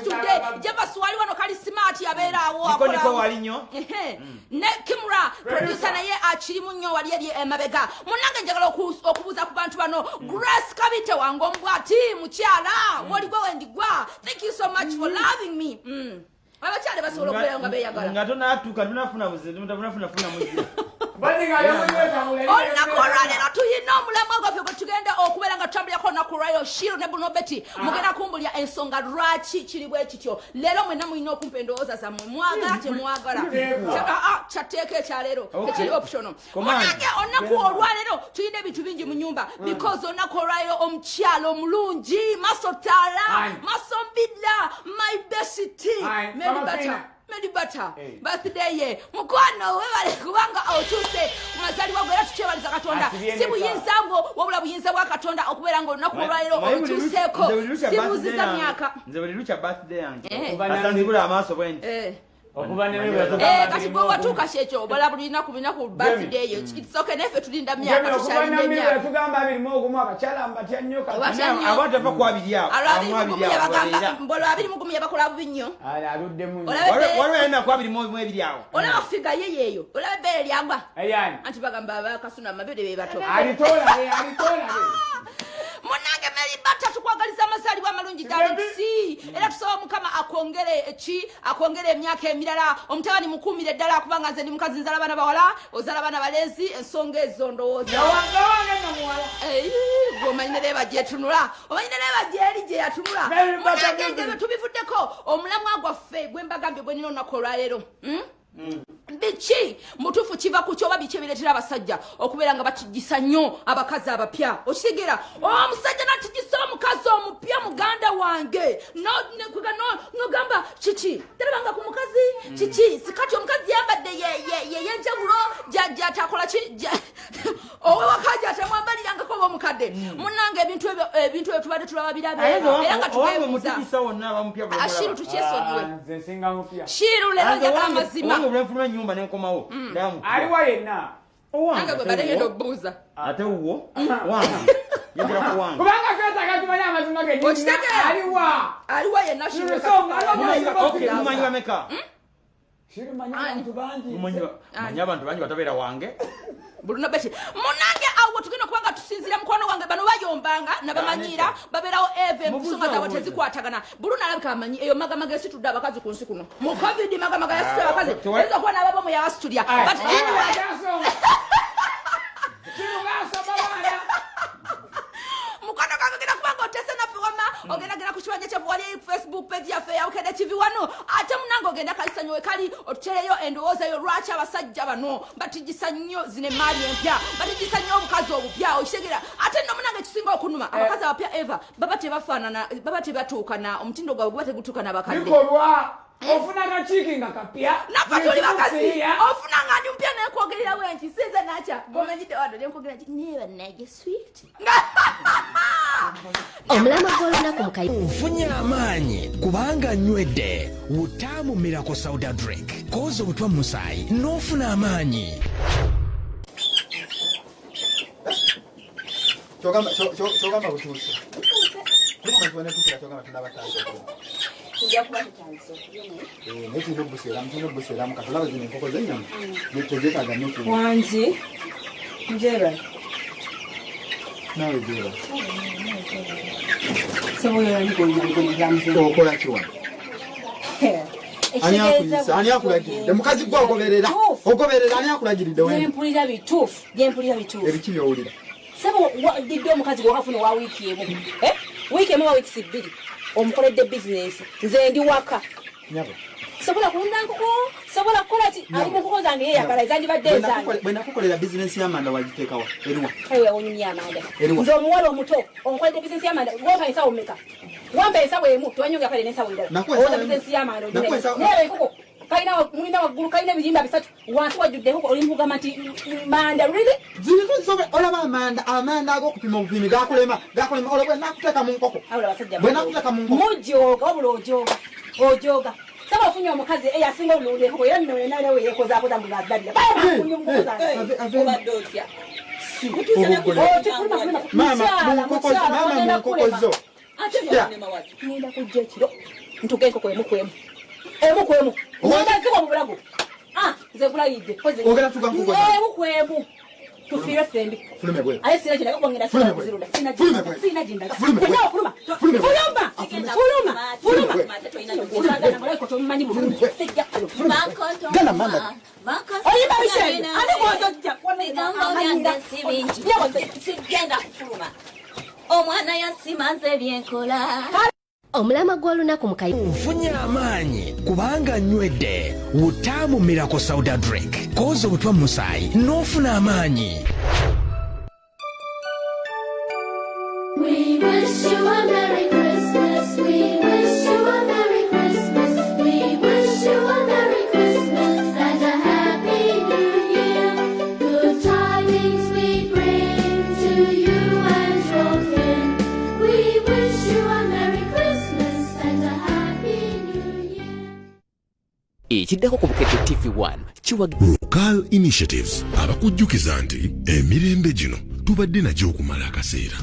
Asitudde Javas wali wano kali smart, abeeraawo. Niko niko wali nnyo. Ehe. Ne Kimra producer naye akirimu nnyo, wali eri emabega. Munnange, njagala okubuuza ku bantu bano. Grace Kabite wange omubwati mukyala woligwe wendigwa, thank you so much for loving me. Abakyala basobola okubeerayo nga beeyagala. Nga tonatuuka, tonafuna buzibu, tonafuna funa muzibu. Olunaku olwaleero tuyina omulamwa gwaffe gwe tugenda okubeera nga tutambulirako olunaku olwaleero. Shiru ne Bunobeti, mugenda kumbulya ensonga lwaki kiri bwe kityo. Leero mwenna mulina okumpa endowooza zammwe, mwagala temwagala. Kyatteeka ekyaleero tekiri optional. Command. Munange, olunaku olwaleero tulina ebintu bingi mu nyumba because olunaku olwaleero omukyalo omulungi Masotala Masombidla, my bestie, Mary Bata, Mary Bata, birthday ye. Mukwano, webale kubanga otuuse ku mazaalibwa gwe, era tukyebaliza Katonda. Si buyinza bwo, wabula buyinza bwa Katonda okubeera nga olunaku olwaleero otuuseeko. Sibuuziza myaka. Nze buli lukya birthday yange asanzibula amaaso bwe nti. Kati gwe watuuka kyekyo obala buli lunaku lunaku birthday yo. It's okay, naffe tulinda myaka, tukyalinda emyaka. Tugamba 21, abakyala mbatya nnyo. Obatya nnyo. Aba tava ku abiri awo. Alwa amu 21 abiri awo yabagamba babeera. mbolo 21 yabakola bubi nnyo. Aluddemu. Olabe Waliwo yalina ku 22 awo. Olaba figure ye yeeyo, olaba ebbeere lyagwa. Eyani? Anti bagamba abakasuna amabere be bato. Alitoolabe, alitoolabe. Munange Mary Bata, tukwagaliza amazaalibwa amalungi, darling. Era tusaba Mukama akwongere ki, akwongere emyaka emirala. Omutabani mukuumire ddala, kubanga nze ndi mukazi, nzala baana bawala, ozala baana balenzi. Ensonga ezo ndowooza. Nawange namuwala. Ei, gwe omanyi nereeba gyetunula, omanyi nereeba gyeri gye yatunula. Mary Bata. Munange, nze bwe tubivuddeko, omulamwa gwaffe gwe mbagambye gwe nina olunaku olwaleero, Biki mutuufu kiva ku kyoba biki ebireetera abasajja okubeera nga bakigisa nnyo abakazi abapya? Okitegeera, omusajja natigisa omukazi omupya, muganda wange, nogamba kiki terabanga ku mukazi kiki? Sikati omukazi yambadde yeyenjawulo gyatakola ki owewaka gyatamwambalirangako oba omukadde. Munange, ebintu ebyo, ebintu ebyo tubadde tulaba birabe era nga Owange tubeebuuza. omutigisa wonna abamupya bwe Ashiru, mulaba. tukyesonyiwe. Nze nsinga mupya. Shiru, leero njagala amazima. Owange olwenfuluma ennyumba nenkomawo ndaba mupya. Aliwa yenna? Owange Nange gwe ate badde ngenda wuwo. okubuuza. Ate wuwo wange, yogera ku wange. Kubanga twetaaga tumanye amazima gennyini. Okitegeera? Aliwa? Aliwa yenna, Shiru? Shiru, so, aliwa? Okay, mumanyi bameka? Shiru, manyi abantu bangi. Manyi abantu bangi batabeera wange. Buluna beti. Munange, awo tugenda okuba nga tusinziira. Mukwano gwange, bano bayombanga nabamanyira babeerawo eve Mubuuze, ensonga zaabwe obuuze. tezikwatagana. Buluna alabika amanyi eyo magamaga esitudde abakazi ku nsi kuno mu COVID. Magamaga yasitudde abakazi. Eyinza okuba n'ababomu yabasitulya, but anyway. Shiru ng'asoma baana. Mukwano gwange, ogenda kubanga otese naffe wama ogenda genda ku kibanja kyaffe wali eri ku Facebook page yaffe ya Bukedde TV wano. Ate munange, ogenda kalisanyo we kali otutereyo endowooza yo, lwaki abasajja bano batigisa nnyo zino emaali empya, batigisa nnyo obukazi obupya? Okitegeera? Ate nno munange, kisinga okunuma, abakazi abapya eva baba tebafaanana, baba tebatuukana, omutindo gwabwe guba tegutuukana bakadde. Bikolwa ofuna kakiiki nga kapya. Naffe tuli bakazi. Siya. Ofuna nga ndi mupya nekwogerera bwenki sinze nakya gomanyidde wano nenkwogera nti neba nage sweet. Omulamwa gw'olunaku mu kayi. Nfunye amaanyi kubanga nywedde Wutaamu Miracle Sauda Drink. Koza obutwa mu musaayi n'ofuna amaanyi. Kyogamba butuuse netuukira, kyogamba tunabatandika. Tujja kuba tutandise okulya naye. Naye tulina obuseeramu, tulina obuseeramu. Katolaba zino enkoko z'ennyama tezeetaaga nnyo Wangi njeba. Naawe gyera. Okola ki wano? Ani akuyisa? Ani akulagiridde? Mukazi gwe ogoberera, ogoberera. Ani akulagiridde wena? Byempulira bituufu, byempulira bituufu. Ebiki byowulira? Sebo, didde omukazi gwewakafuna wa wiiki emu, Eh? Wiiki emu oba wiikisi 2, omukoledde bizinesi, nze ndi waka. Nyabo. Sobola kulunda nkoko, sobola kukola ki? Ali mu nkoko zange yeyagala, ezandibadde ezange. Bwe nakukolera bizinesi y'amanda wagiteekawa? Eriwa? Kale wewunyumya amanda. Eriwa? Nze omuwala omuto onkoledde bizinesi y'amanda, wampa ensawo mmeka? Wampa ensawo emu, tewanyongera kale n'ensawo endala. Nakuwa Owoza ensawo emu. bizinesi y'amanda. Nakuwa ensawo- Naye enkoko kalina mulina waggulu, kalina ebirimba bisatu, wansi wajjudde enkoko, oli mukugamba nti manda riri. Ziriko zisobe. Olaba amanda, amanda ag'okupima obupimi gakulema, gakulema. Olwo bwe nakuteeka mu nkoko, Wabula abasajja bwe nakuteeka mu nkoko. Mujooga, wabula ojooga, ojooga. Saba ofunye omukazi eyasinga olunda enkoko, era nno yena nawe yekozaakoza mbu bazalira. Obadde otya? Maama, mu nkoko zo, maama, mu nkoko zo. Ate byanema wati. Ngenda kujja ekiro. Ntuga enkoko emu kwemu emu kwemu ngazibwa mu bulago. Ah, nze nkulayidde. Ogenda tuga nkoko emu kwemu tufiire ffembi. Fulume bwe. Aye sina gyendaga kubangenda. Fulume bwe. Zirunda sina. Fulume bwe. Sina gyendaga. Fulume bwe. Fuluma. Fulume bwe. Fuluma. Fuluma. Fuluma. Fulume bwe. Tomumanyi bulungi, sijja kuluma. Genda manda. Oyimba bishenge ate gwozojja. Bigambo byange si bingi, sigenda kufuluma. Omwana yasimanze byenkola. Omulamwa gw'olunaku mu kayi. Nfunye amaanyi kubanga nywedde Wutaamu Miracle Sauda Drink. Koza obutwa mu musaayi n'ofuna amaanyi. We wish you a Merry Christmas. We wish you a Merry Christmas. We wish you a Merry Christmas and a Happy New Year. Good tidings we bring to you and your kin. We wish you a Merry Christmas and a Happy New Year. Ekiddako ku Bukedde TV1 kiwa Local Initiatives abakujjukiza nti emirembe gino tubadde nagyo okumala akaseera.